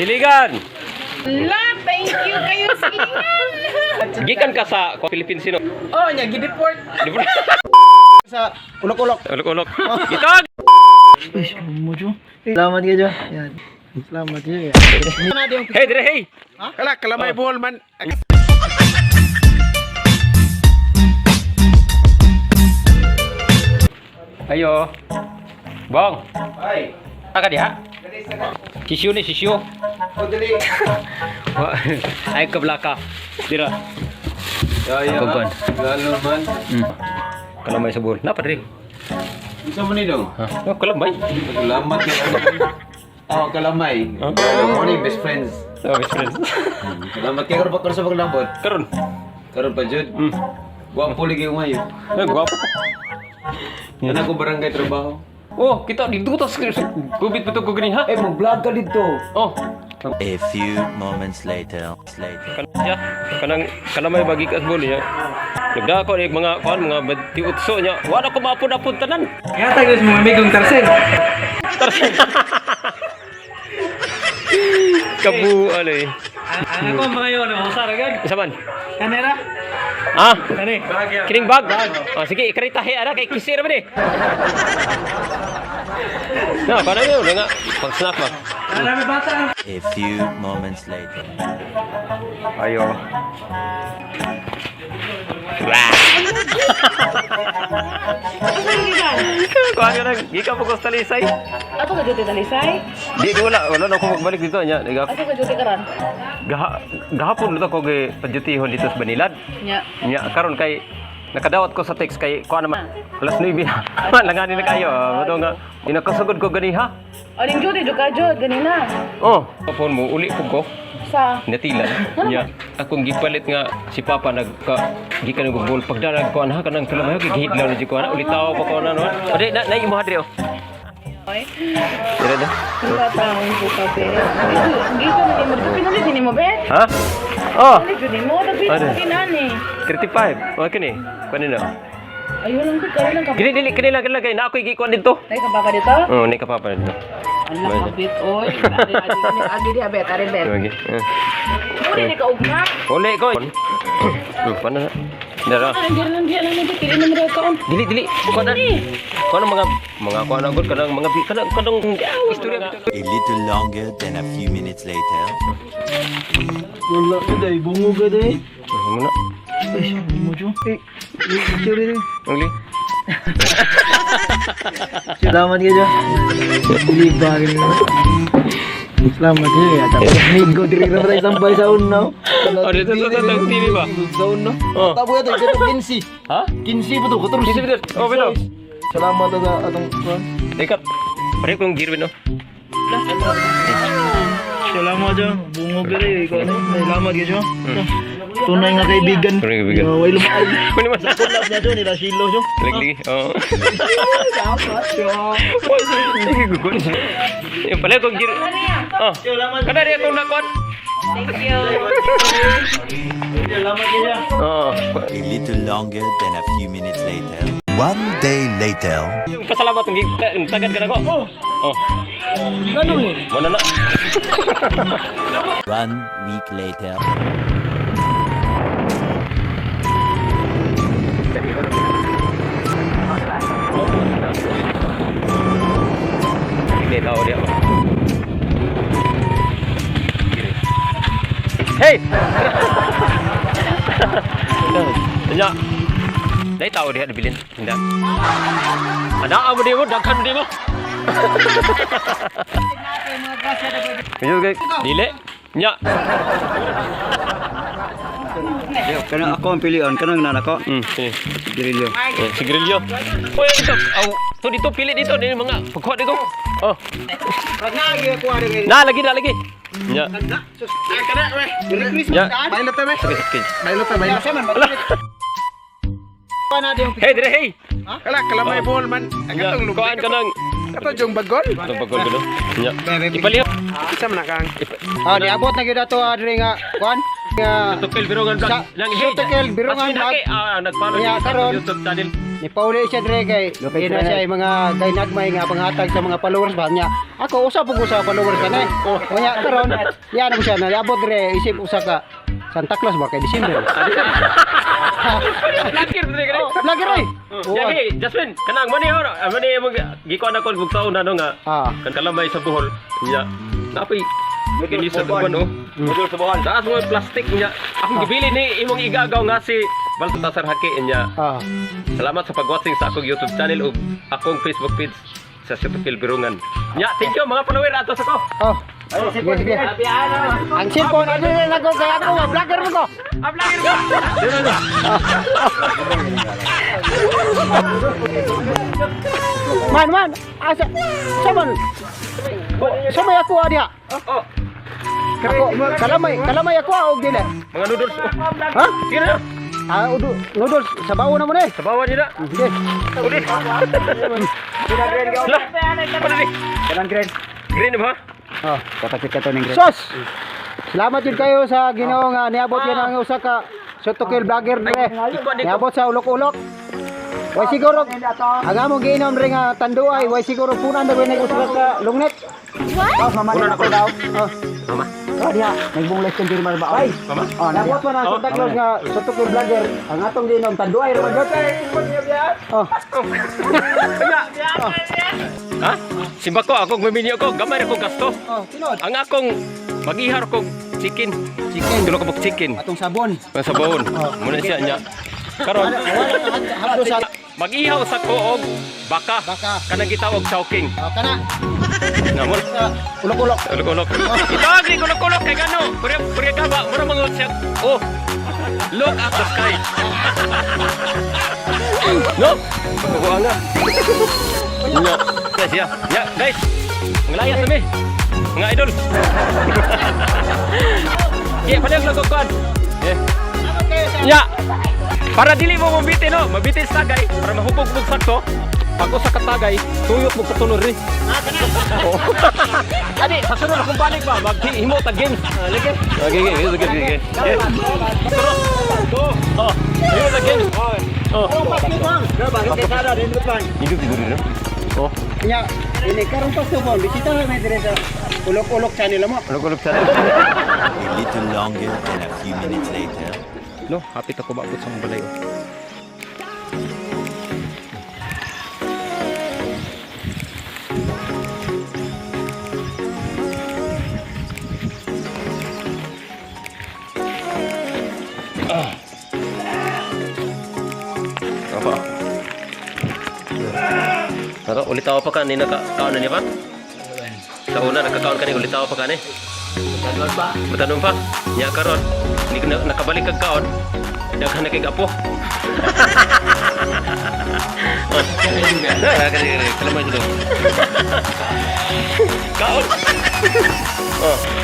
Siligan! La, thank you kayo, silingan. Gikan ka sa Philippines sino? Oh, nya gideport. Sa ulok-ulok. Ulok-ulok. Gitag! Uy, mo Jo. Salamat kayo, Jo. Yan. Salamat kayo. Hey, dire hey! Kala, kalamay buhol man. Ayo. Bong. Ay. Aka diha? Sisyo ni sisyo. O dali. Ay kablaka. Dira. Kaya Pagkuan. Lalo man. Kalamay sa buhol. Napa dire? Isa mo ni dong. Ha? Oh, kalamay. Salamat ka. Oh, kalamay. Huh? Morning, best friends. Oh, best friends. Salamat kay karon pa karon sa paglambot. Karon. Karon pa jud. Gwapo lagi ko ngayon. Ay, gwapo. Ana ko barangay trabaho. Oh, kita dito tas gubit pa to ko gani ha. Eh, mag-vlog ka dito. Oh. A few moments later. Later. Kanang kanang kalamay bagi ka sa buhol niya. Nagda ko ni mga kuan mga 28 niya. Wala ko maapod-apod tanan. Kaya tayo sa mga amigong Tarsen. Kabu ano eh. Ang ako mga yun, ano, usar agad. Isa man. Kanera? Ah, Kani? kining bag. Oh, sige, ikaritahe ara kay kisir man eh. Na, para yun nga pag snack ba. Marami bata. A few moments later. Ayo. Kuha ka lang, gikan po ko sa Talisay. Ato ka duty talisay? Di, di wala, wala na ako magbalik dito niya. Nag Ato ka duty karon? gahapon dito ko gi padyutihon dito sa Banilad. Nya. Nya karon kay nakadawat ko sa text kay kuha naman alas 9 na. Langani na kayo. Ato nga inakasugod ko ganiha. Aling duty jud ka jud ganina. Oh, phone mo uli po ko. Sa Natilan niya. Akong gipalit nga si Papa nagka gikan og bol pagdarag ko anha kanang kalamay kay gihidlaw na jud ko ana ulitaw pa ko ana no. Ade na na imo hadri oh. Oy. Dira na. Tatawon ko ka be. Dito na nimo dito pinalit ni mo be. Ha? Oh, Pinalit jud nimo dapit Ano? sa kinani. 35. Okay ni. Kuan na. Ayun lang ko karon lang ka. Dili dili kini lang kini lang kay na ako'y gikuan dito. Tay ka ba ka dito? Oh, ni ka papa dito. Ala kabit oy. Adi adi adi di abet, ari bet. Okay. Uli ni ka ugma. Uli ko. Paano na? Dara. Ay, di lang di lang di kini mo kaon. Dili dili. Kuan na. Kuan mga mga kuan na gud kanang mga kanang kanang istorya. A little longer than a few minutes later. Wala ka day. Bungo ka day. Ano na? Uy, mo Jo. Eh, picture rin. Uli. Salamat kayo, Jo. Dili ba Salamat kayo. Ya, tapos migo diri na tayo sampay sa uno. Oh, dito dito dito TV ba? Sa uno. Oh. Tabo ito, ito 15. Ha? 15 pa to, 14. 15 pa to. Oh, bitaw. Salamat sa atong Ikat. Pare kong gear no. Salamat Jo. Bungo ka rin. Ikaw na. Salamat kayo, Jo. Tunay nga kaibigan. Tunay nga kaibigan. Way lumaay. Ano man? Sa collab na Jo nila Shilo Jo. Lagi. Oh. Sige, gugol. Yung pala kong gear. Oh. Kada di akong nakuan. Thank you. Salamat kayo. Oh. A little longer than a few minutes later. One day later. Yung pasalamat ng tagad ka na ko. Oh. Oh. Ano eh? Mo na na. One week later. Hindi tao diya. Hey! Nya. Dai tao diha dibilin. Hindi. Ana amo di mo daghan di mo. Medyo kay dili. Nya. Kanang ako ang pilion, kanang nana ko. Sini. Grillo. Eh, sigrilyo. Uy, ito. Aw, to dito pili dito dili mga pagkuha dito. Oh. Na lagi na lagi. Nya. Nya. Bailo ta be. Sakit sakit. Bailo ta, bailo. Hey, dire hey. Kala, kalamay buhol man. Ang Nya, katong kuan ka nang Kato jong bagol. Itong pagkol ko, no? Nya. Ipaliho. Isa man na kang. Ah, niabot na gyud ato diri nga kuan. Nga Tukil birungan vlog. Sa- Nang hey. Tukil Birungan Asmin Vlog. Hake, ah, nagpalo Nya, sa karon. YouTube channel. Ni pauli siya dire kay ina siya ay mga gainagmay nga panghatag sa mga followers ba niya. Ako usa pug usa followers kanay. Unya karon yan mo siya naabot dire isip usa ka Santa Claus ba kay December. Vlogger dire kani. Vlogger oy. Oh. Yeah, hey, Jasmine, kanang mani ho, mani mo gikuan ako og taon na no nga. Ah. Kan kalamay sa Bohol. Nya. Napay kini sa dugan oh. Noodle sa Bohol. Taas mo plastic nya. Akong gibili ni imong igagaw nga si Baltasar Haki nya. Ah. Salamat sa pag-watching sa akong YouTube channel ug akong Facebook page sa Sitokil Birungan. Nya, thank you mga follower ato sa ko. Oh. Sige, sige. Ang cellphone ano na lang ko kay ako, vlogger mo ko. Ah, vlogger ka. Man man, asa sa man. Sa may ako adiha. Oh, Ako kalamay, kalamay ako ah, og dili. mga noodles. Oh. Ha? Sige na. Ah, udo, noodles sa bawo na mo ni. Sa bawah nila. Sige. Uli. Lah. Ano ni? Kanang green. Green ba? Oh, kapatid ka to ning green. Sos. Salamat yun kayo sa Ginoo nga niabot yan ang usa ka Sotokil vlogger dire. Niabot sa ulok-ulok. Way siguro ang among giinom rin nga tanduay, way siguro punan na nag usa ka lungnet. What? Punan ako daw. Oh. Mama. Oh, diha, nagbungles kang dirma ba? Ay. Mama. Oh, niabot man ang Santa Claus nga Sotokil vlogger. Ang atong giinom tanduay ra man gyud. Oh. Ha? Simba ko, ako maminyo ko, gamay ra ko gasto. Oh, tinod. Ang akong mag-ihar kog chicken. Chicken. Tulo ka buk chicken. Atong sabon. Ang sabon. Muna siya niya. Karon Hapdo sa mag-ihaw sa ko og baka. Baka. Kanang gitawag chowking. Oh, kana. Na mo. Sa ulok-ulok. Ulok-ulok. Itawag ni ulok-ulok kay gano. Purya purya ka ba? Mura mga siya. Oh. Look at the sky. No? Pagkukuha nga. No. Guys, yeah. Yeah, guys. Ngelayas kami. Mga idol. Yeah, padang lang kuan. Yeah. Ya. Para dili mo mabitin no, mabitin sa tagay para mahubog mo sakto. Pag usa ka tagay, tuyok mo sa sunod rin. Oo. Adi, sa sunod akong balik ba, maghimo ta games. Lagi. Okay, okay, okay, okay. Tara. Oh, himo ta games. Oh. Hidup siguro no. Oh, Nya, ini karon pa sa bisita na may dire sa ulok-ulok channel mo. ulok-ulok channel. A little longer than a few minutes later. No, hapit ako maabot sa mga balay. oh. Ah. Apa? Pero ulit ako pa kanina ka kaon na niya pa? Sa una nakakaon ka ni ulit ako pa kani. Matanon pa. Matanong pa, nya karon, ni na, nakabalik kag kaon. Daghan na kay apo. Kalamay dito. Kaon. Oh.